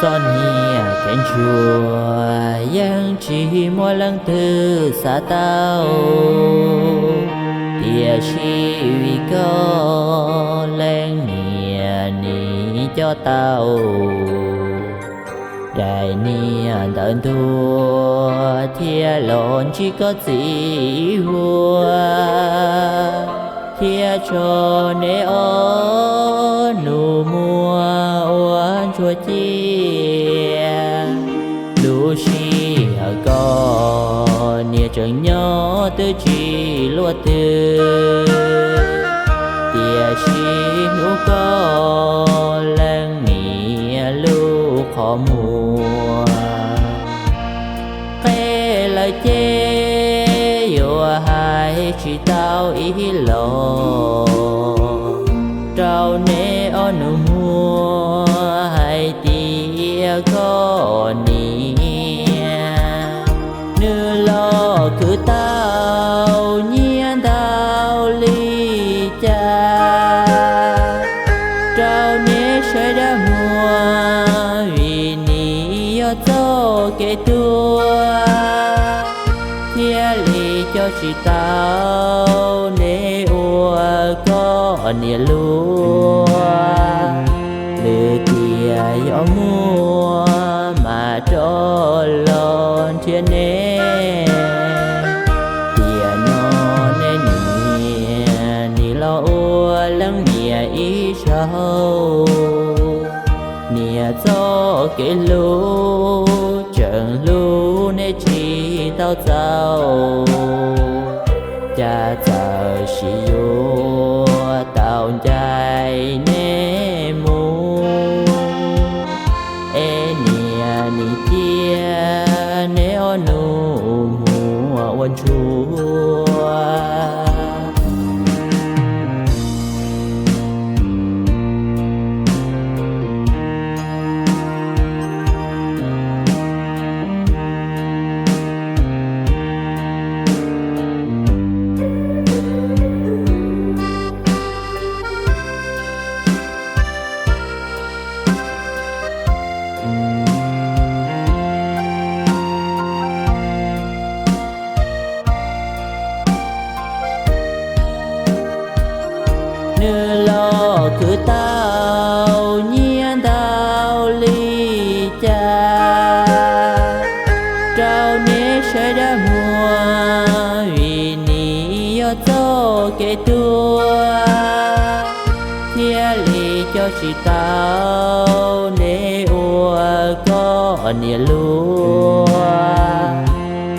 Koj niag kev ntsuag yeej tsis muaj leej twg xav tau, tiam sis vim koj leej niam nim coj tau daim niag ntawv ntuag thiab los ntsib koj txiv ua, thiab tso neb ob nus muag ua ntsuag ciaj. Lub sij hawm koj niam tseem nyob twb tsis luaj twg, tiam sis hnub koj leej niam lub qhov muag qe lawm ces yuav hais tsis tau ib los rau neb ob nus muag hais tias koj niam nws los khwv tau nyiaj ntau li cas rau neb saib dab muag, vim nim yog txoj kev tuag thiaj li coj tsis tau neb ua koj niam luag. Lwm tiam yog muaj mam rov los nrhiav neb, tiam no neb niam nim los ua leej niam ib zaug, niam txoj kev hlub tseem hlub neb tsis tau txaus, cas txawm sim yuav tau ncaim neb mus, es niam nim cia neb ob nus muag ua ntsuag. Nws los khwv tau nyiaj ntau li cas rau neb saib dab muag, vim nim yog txoj kev tuag thiaj li coj tsis tau neb ua koj niam luag.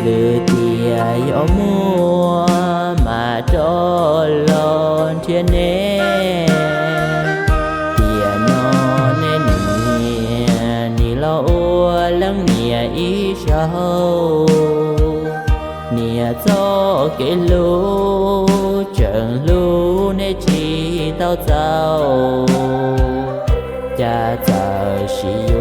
Lwm tiam yog muaj mam rov los nrhiav neb, tiam no neb niam nim los ua leej niam ib zaug, niam txoj kev hlub tseem hlub neb tsis tau txaus, cas txawm sim